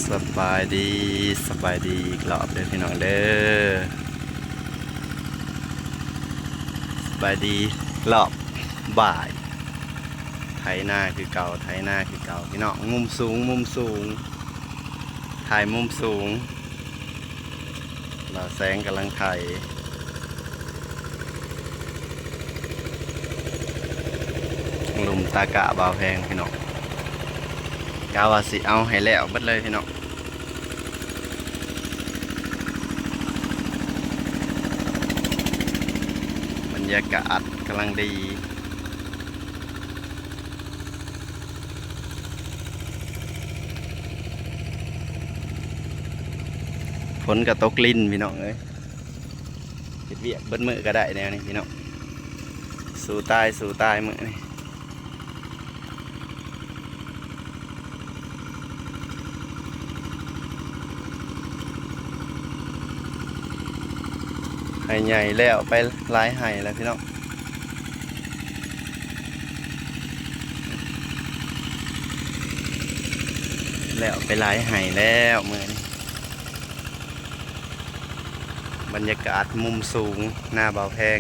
ສະບາຍດີ ສະບາຍດີອີກລອບເດີພີ່ນ້ອງເດີ ສະບາຍດີລອບບ່າຍ ໄຖນາຄືເກົ່າ ໄຖນາຄືເກົ່າພີ່ນ້ອງ ມຸມສູງ ມຸມສູງ ຖ່າຍມຸມສູງ ບ່າວແສງກຳລັງໄຖ ລຸ່ມຕາກະບ່າວແພງພີ່ນ້ອງ ກະວ່າຊິເອົາໃຫ້ແລ້ວເບິດເລີຍພີ່ນ້ອງ ບັນຍາກາດກຳລັງດີ ຝົນກະຕົກລິນພີ່ນ້ອງເອີຍ ເຮັດວຽກເບິດມື້ກະໄດ້ແນວນີ້ພີ່ນ້ອງ ສູ້ຕາຍ ສູ້ຕາຍມື້ນີ້ ໄຮ່ໃຫຍ່ແລ້ວໄປຫຼາຍໄຮ່ແລ້ວພີ່ນ້ອງ ແລ້ວໄປຫຼາຍໄຮ່ແລ້ວມື້ນີ້ ບັນຍາກາດມຸມສູງ ນາບ່າວແພງ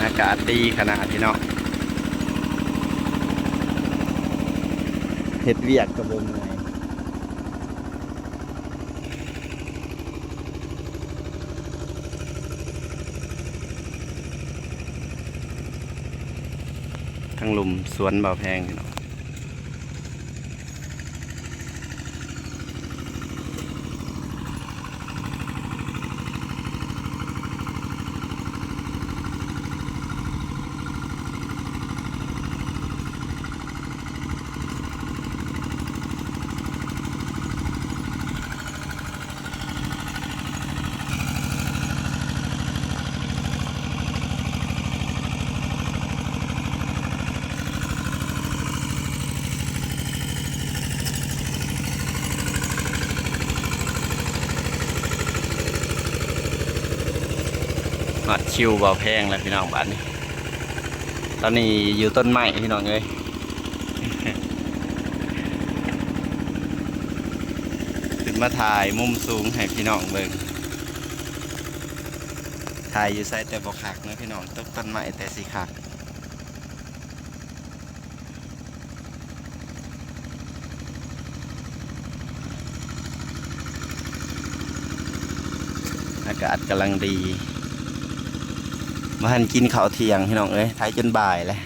ອາກາດດີຂະໜາດພີ່ນ້ອງ ເຮັດວຽກກະບໍ່ເມື່ອຍ. ທາງລຸ່ມສວນບ່າວແພງພີ່ນ້ອງ ຮອດຄິວບ່າວແພງແລ້ວພີ່ນ້ອງບາດນີ້ ຕອນນີ້ຢູ່ຕົ້ນໄມ້ພີ່ນ້ອງເອີຍ ຂຶ້ນມາຖ່າຍມຸມສູງໃຫ້ພີ່ນ້ອງເບິ່ງ ຖ່າຍຢູ່ໃສແຕ່ບໍ່ຄັກເນາະພີ່ນ້ອງ ຕົກຕົ້ນໄມ້ແຕ່ຊິຄັກ. ອາກາດກຳລັງດີ ບໍ່ທັນກິນເຂົ້າທ່ຽງພີ່ນ້ອງເອີຍ ໄຖຈົນບ່າຍແລ້ວ.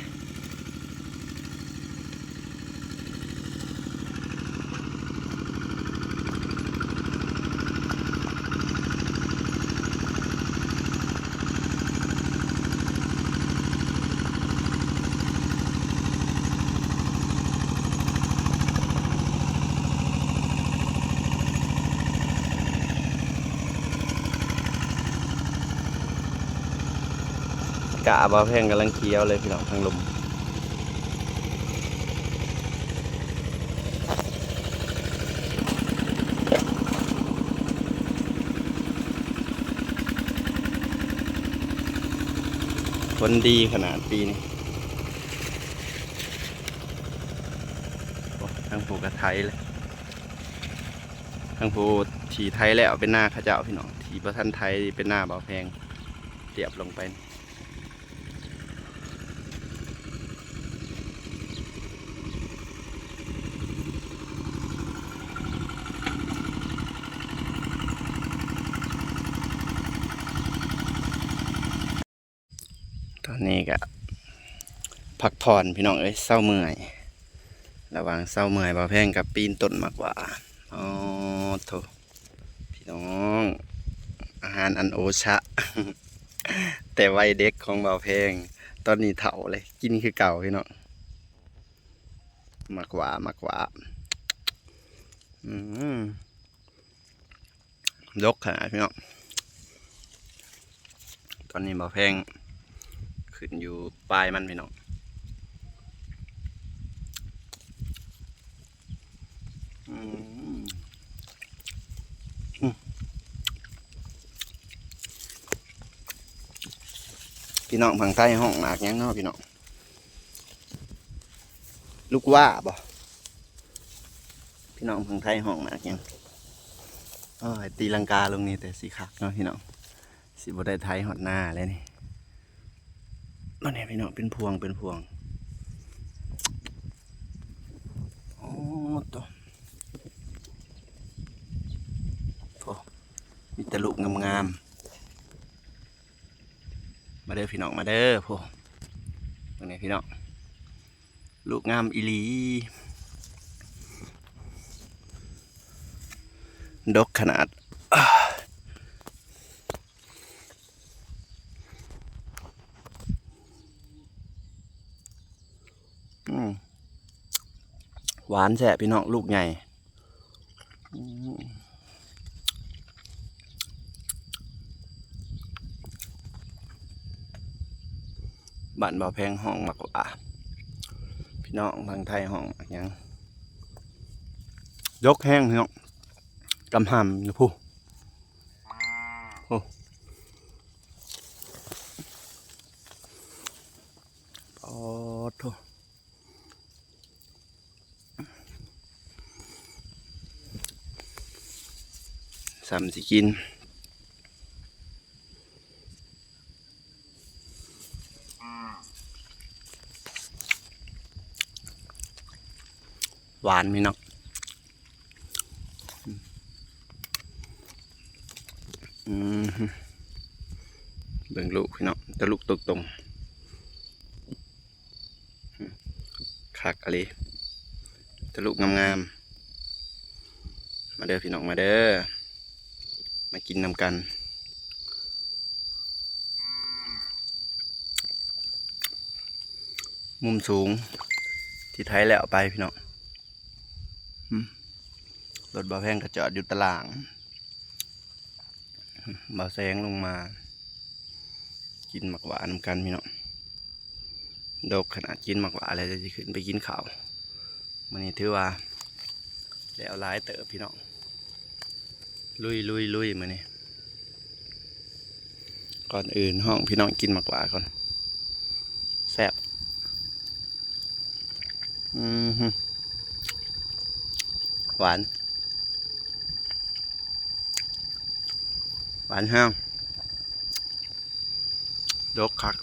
ກະບ່າວແພງກຳລັງຂຽວເລີຍພີ່ນ້ອງ ທາງລຸ່ມ ຝົນດີຂະໜາດປີນີ້ ໂອ້ ທາງຜູ້ກະໄຖແລ້ວ ທາງຜູ້ທີ່ໄຖແລ້ວເປັນນາເຂົາເຈົ້າພີ່ນ້ອງ ທີ່ບໍ່ທັນໄຖເປັນນາບ່າວແພງ ຕຽບລົງໄປ. ຕອນນີ້ກະພັກຜ່ອນພີ່ນ້ອງເອີຍ ເຊົາເມື່ອຍ ລະຫວ່າງເຊົາເມື່ອຍ ບ່າວແພງກະປີນຕົ້ນໝາກຫວ້າ ອໍ ໂທ້ ພີ່ນ້ອງ ອາຫານອັນໂອຊະ ແຕ່ໄວເດັກຂອງບ່າວແພງ ຕອນນີ້ເຖົ້າເລີຍ ກິນຄືເກົ່າພີ່ນ້ອງ ໝາກຫວ້າ ໝາກຫວ້າ ອືມ ດົກຂະໜາດພີ່ນ້ອງ ຕອນນີ້ບ່າວແພງຂຶ້ນຢູ່ປາຍມັນພີ່ນ້ອງ ອືມ ອືມ. ພີ່ນ້ອງຝັ່ງໄທຮ້ອງໝາກຫຍັງເນາະພີ່ນ້ອງ? ລູກຫວ້າບໍ່? ພີ່ນ້ອງຝັ່ງໄທຮ້ອງໝາກຫຍັງ? ໂອ້ຍ ຕີລັງກາລົງນີ້ແຕ່ຊິຄັກເນາະພີ່ນ້ອງ, ຊິບໍ່ໄດ້ໄຖຮອດນາແລ້ວນີ້. ບັດນີ້ພີ່ນ້ອງ ເປັນພວງເປັນພວງ. ໂອ້ໂຕ ໂອ້ ມີແຕ່ລູກງາມໆ. ມາເດີພີ່ນ້ອງ ມາເດີ. ໂອ້ ເບິ່ງແດ່ພີ່ນ້ອງ ລູກງາມອີ່ຫຼີ ດົກຂະໜາດ. ອືມ ຫວານແຊບພີ່ນ້ອງ ລູກໃຫຍ່. ອືມ ບ້ານບ່າວແພງຮ້ອງໝາກຫວ້າ, ພີ່ນ້ອງຝັ່ງໄທຮ້ອງໝາກຫຍັງ? ດົກແຮງພີ່ນ້ອງ ກຳຫ່ຳຢູ່ພຸ້ນ. ໂອ້ ປາດໂທ້ ສ່ຳຊິກິນ. ຫວານພີ່ນ້ອງ. ອືມ ເບິ່ງລູກພີ່ນ້ອງ ແຕ່ລູກຕົງໆ ຄັກອີ່ຫຼີ ແຕ່ລູກງາມໆ. ມາເດີພີ່ນ້ອງ ມາເດີ ມາກິນນຳກັນ. ມຸມສູງທີ່ໄຖແລ້ວໄປພີ່ນ້ອງ. ອືມ ລົດບ່າວແພງກໍຈອດຢູ່ຕາລ່າງ. ບ່າວແສງລົງມາກິນໝາກຫວ້ານຳກັນພີ່ນ້ອງ. ດົກຂະໜາດ ກິນໝາກຫວ້າແລ້ວ ຈະຊິຂຶ້ນໄປກິນເຂົ້າ. ມື້ນີ້ຖືວ່າແລ້ວຫຼາຍເຕີບພີ່ນ້ອງ. ລຸຍໆໆ ມື້ນີ້. ກ່ອນອື່ນຮ້ອງພີ່ນ້ອງກິນໝາກຫວ້າກ່ອນ. ແຊບ. ອືມ ຫວານ ຫວານແຮງ ດົກຄັກ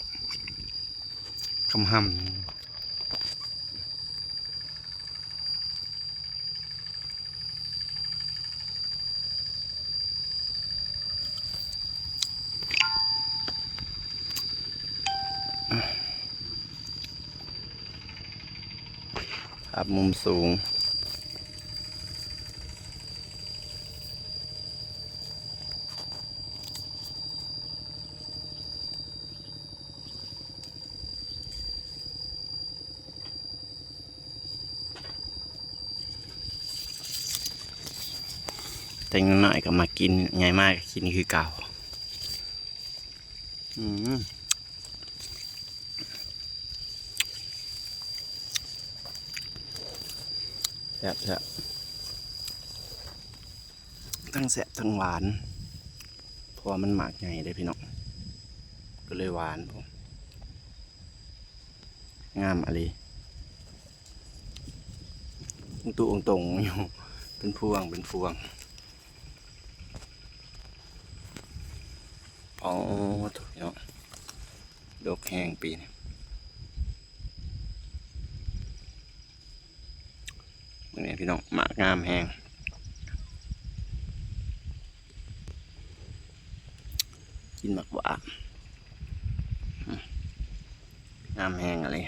ກຳຫ່ຳ. ພາບມຸມສູງ. ແຕ່ນ້ອຍໆກໍມາກິນ ໃຫຍ່ມາກໍກິນຄືເກົ່າ. ອືມ ແຊບໆ ທັງແຊບທັງຫວານ ເພາະວ່າມັນໝາກໃຫຍ່ເດ້ພີ່ນ້ອງ ກໍເລີຍຫວານ. ງາມອີ່ຫຼີ ຕົງໆຢູ່ ເປັນພວງເປັນພວງ. ອໍ ໂທ້ ພີ່ນ້ອງ ດົກແຮງປີນີ້. ເບິ່ງແດ່ພີ່ນ້ອງ ໝາກງາມແຮງ. ກິນໝາກຫວ້າ ອືມ ງາມແຮງອີ່ຫຼີ.